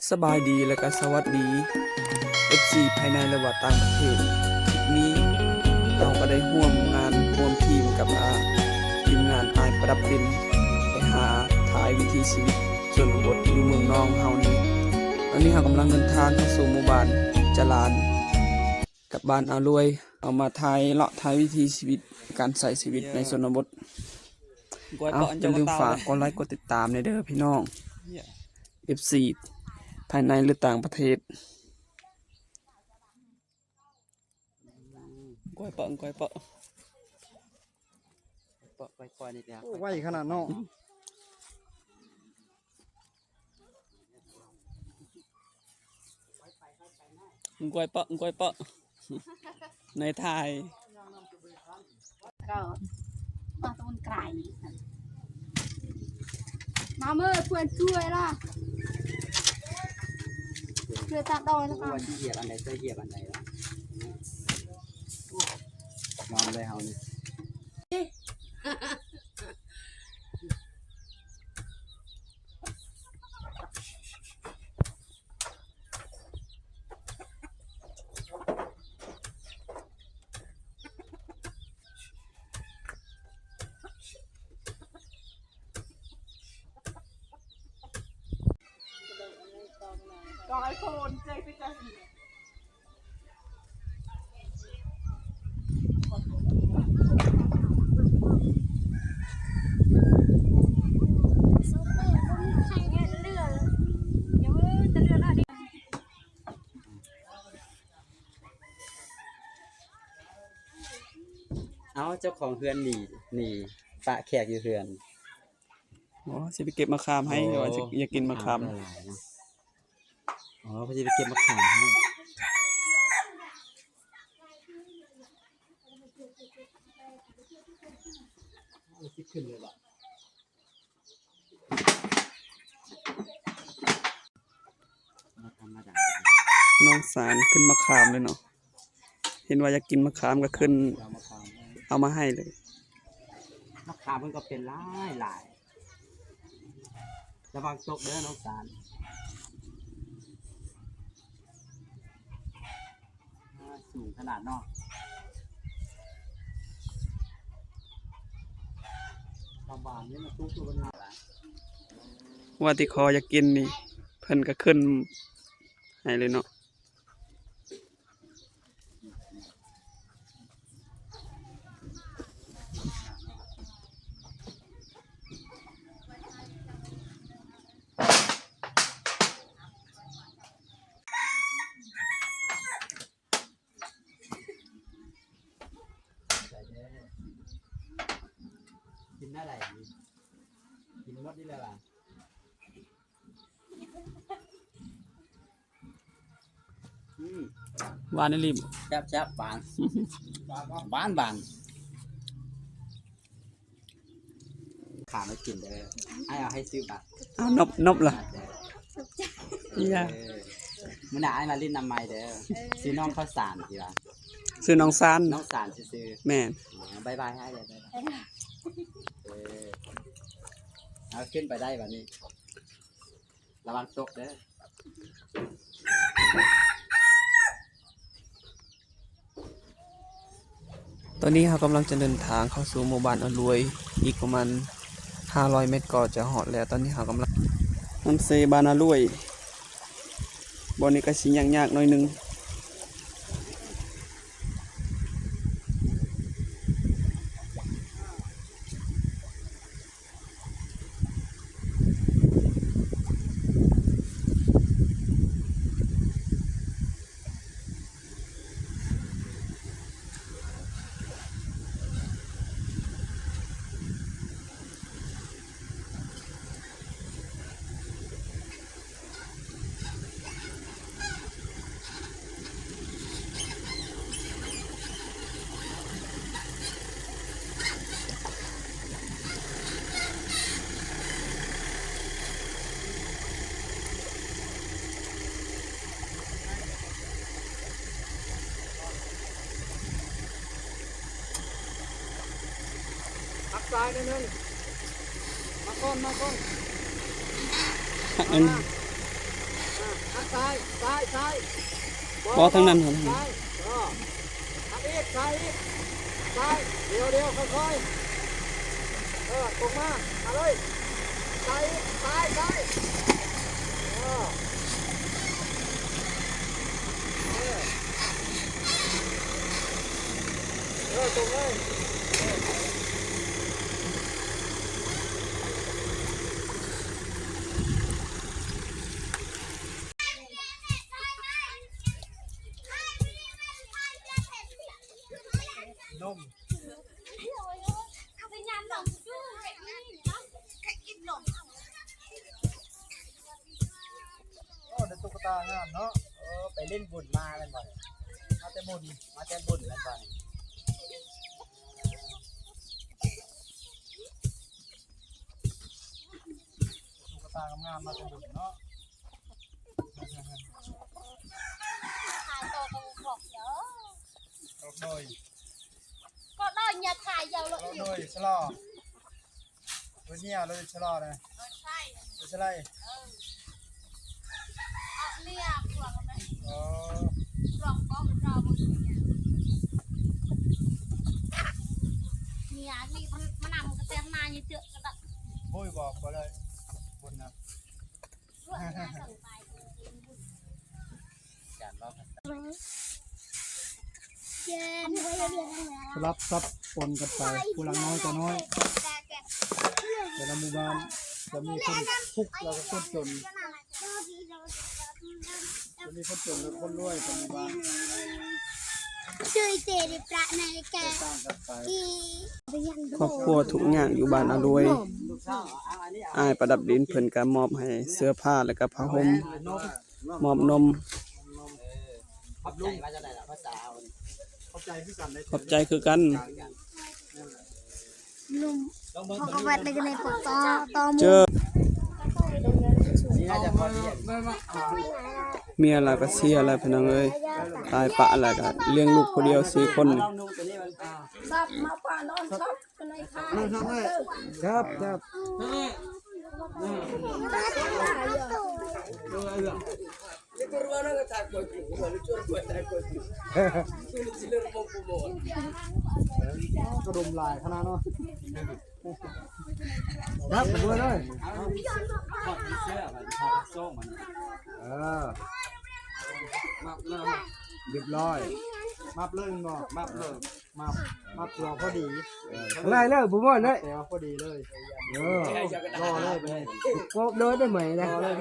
ສະບາຍດີ ແລະກະສະຫວັດດີ ເອັຟຊີ ພາຍໃນ ແລະວ່າຕ່າງປະເທດ. ຄລິບນີ້ເຮົາກະໄດ້ຮ່ວມງານຮ່ວມທີມກັບ ອາ ທີມງານອ້າຍປະດັບເປັນ ໄປຫາຖ່າຍວິຖີຊີວິດຊົນນະບົດຢູ່ເມືອງນອງເຮົານີ້. ຕອນນີ້ເຮົາກຳລັງເດີນທາງເຂົ້າສູ່ໝູ່ບ້ານຈະລານ ກັບບ້ານອາລວຍ ເອົາມາຖ່າຍເລາະ ຖ່າຍວິຖີຊີວິດ ການໃຊ້ຊີວິດໃນຊົນນະບົດ. ເອົາ ຢ່າລືມຝາກກົດໄລກົດຕິດຕາມແດ່ເດີພີ່ນ້ອງ ເອັຟຊີ ພາຍໃນ ຫຼື ຕ່າງປະເທດ. ກ້ອຍເປາະ ກ້ອຍເປາະ ເປາະ ກ້ອຍໆ ນີ້ແຫຼະ. ໂອ້ ໄວຂະໜາດເນາະ. ກ້ອຍເປາະ ກ້ອຍເປາະ ໃນຖ່າຍ. ກໍມາຕະວັນໄກລະ ມາເມີເພື່ອນຊ່ວຍລະ ເພື່ອຕັດດອຍລະ. ວ່າຊິຢຽບອັນໃດ ຈະຢຽບອັນໃດລະ ຍອມເລີຍເຮົານີ້. ກາຍໂພນເຈພິຈັນ. ເອົ້າ ເຈົ້າຂອງເຮືອນໜີ ໜີປະແຂກຢູ່ເຮືອນ. ອໍ ຊິໄປເກັບໝາກຂາມໃຫ້ ໂອ້ ວ່າຊິຢາກກິນໝາກຂາມ. ໝາກຂາມຫຼາຍໆເນາະ. ອໍ ເພິ່ນຊິໄປເກັບໝາກຂາມໃຫ້. ເອົາ ຊິຂຶ້ນເລີຍບໍ່? ບໍ່ທຳມະດາ. ນ້ອງສານຂຶ້ນໝາກຂາມເລີຍເນາະ. ເຫັນວ່າຢາກກິນໝາກຂາມກະຂຶ້ນ ເອົາມາຂາມ ເອົາມາໃຫ້ເລີຍ. ໝາກຂາມເພິ່ນກະເປັນຫຼາຍໆ. ລະວັງຕົກເດີນ້ອງສານ. ອາ ສູງຂະໜາດເນາະ. ລະບານນີ້ມັນສູງກວ່າເພິ່ນຫາລະ. ວ່າທີ່ຂໍຢາກກິນນີ້ ເພິ່ນກະຂຶ້ນໃຫ້ເລີຍເນາະ. ກິນແນວໃດນີ້? ກິນໝົດນີ້ແຫຼະຫວາ? ອືມ ຫວານອີ່ຫຼີ. ແຊບໆ ຫວານ ຫວານໆ. ຂາມໃຫ້ກິນເດີ ອ້າຍເອົາໃຫ້ສິບບາດ. ເອົາ ນົບ ນົບລະ. ເອີ ມື້ໜ້າອ້າຍມາຫຼິ້ນນຳໃໝ່ເດີ. ຊື່ນ້ອງເຂົ້າສານຕິວ່າ? ຊື່ນ້ອງຊານ. ນ້ອງຊານຊື່ໆ. ແມ່ນ. ບາຍບາຍອ້າຍເດີ ບາຍບາຍ. ເອີ ເອົາ ຂຶ້ນໄປໄດ້ບາດນີ້. ລະວັງຕົກເດີ. ຕອນນີ້ເຮົາກຳລັງຈະເດີນທາງເຂົ້າສູ່ໝູ່ບ້ານອາລວຍ ອີກປະມານຫ້າຮ້ອຍແມັດກໍຈະຮອດແລ້ວ. ຕອນນີ້ເຮົາກຳລັງ ມັນເຊບ້ານອາລວຍ. ບ່ອນນີ້ກະຊິຍາກໆ ໜ້ອຍໜຶ່ງ. ພັກຊ້າຍໜ້ອຍໜຶ່ງ. ມາກ່ອນ ມາກ່ອນ. ພັກໜຶ່ງ. ມາ ອ່າ ຊ້າຍ ຊ້າຍ ຊ້າຍ ບໍ່ ທາງນັ້ນ ທາງນັ້ນ ຊ້າຍ ເອີ ທາງອີກ ຊ້າຍອີກ ຊ້າຍ ດຽວ ດຽວ ຄ່ອຍໆ ເອີ ຕົງມາ ມາເລີຍ ຊ້າຍອີກ ຊ້າຍ ຊ້າຍ ເອີ ເອີ ເອີ ຕົງເລີຍ ເອີ. ນົມ ໂອ້ ໄດ້ຕຸກກະຕາງາມເນາະ. ເອີ ໄປຫຼິ້ນບຸນມາແມ່ນບໍ່ນີ້? ມາແຕ່ບຸນ ມາແຕ່ບຸນແມ່ນບໍ່ນີ້? ຕຸກກະຕາງາມໆ ມາແຕ່ບຸນເນາະ. ຂາຍໂຕກໍຂອກເດີ ໂດຍ ກໍໄດ້ຍາຂາຍເຍົາເລີຍ ໂດຍ ຊະລໍ ໂດຍ ເນຍ ໂດຍ ຊະລໍນະ ໂດຍ ໃຊ່ ໂດຍ ຊະໄລ ເອີ ເອົາເນຍ ພວກນັ້ນ ອໍ ພວກກໍລາວ ເນຍ ເນຍ ນີ້ມັນ ມັນນຳກະແຕມາຢູ່ເທື່ອກະດະ ໂອ້ຍ ບໍ່ ບໍ່ໄດ້ ຄົນນະ ສະຫຼັບສັບປົນກັນໄປ ຜູ້ຫຼັງນ້ອຍກວ່ານ້ອຍ ແຕ່ລະໝູ່ບ້ານຈະມີຄົນທຸກ ແລ້ວກໍຄົນຈົນ ຈະມີຄົນຈົນ ແລະ ຄົນລວຍຂອງໝູ່ບ້ານ ຄອບຄົວທຸກຍາກຢູ່ບ້ານອາລວຍ ອ້າຍປະດັບດິນເພິ່ນກະມອບໃຫ້ເສື້ອຜ້າ ແລະກະຜ້າຫົ່ມ ມອບນົມ ຂອບໃຈວ່າຈັ່ງໃດລະພາສາເຮົານີ້? ຂອບໃຈຄືກັນເດ້ ຂອບໃຈຄືກັນ ຂອບໃຈຄືກັນ ເຂົາກໍເປີດເລີຍໃນປົກຕໍ່ຕໍ່ໝູ່ ເຈີ ເມຍລາວກໍເສຍແລ້ວພີ່ນ້ອງເອີຍ ຕາຍປະແລ້ວກໍລ້ຽງລູກຜູ້ດຽວສີ່ຄົນນີ້ ຄັບ ຄັບ ກະດົມຫຼາຍຂະໜາດເນາະ ຄັບ ເອົາເລີຍ ເອີ ມັບເລີຍ ຮຽບຮ້ອຍ ມັບເລີຍແມ່ນບໍ່? ມັບເລີຍ ມັບ ມັບຕົວພໍດີ ເອີ ໄລ່ເລີຍ ບໍ່ມ່ວນເລີຍ ແຕ່ວ່າພໍດີເລີຍ ເອີ ລໍເລີຍ ໂກບເລີຍໄດ້ໄໝນະ ລໍເລີຍ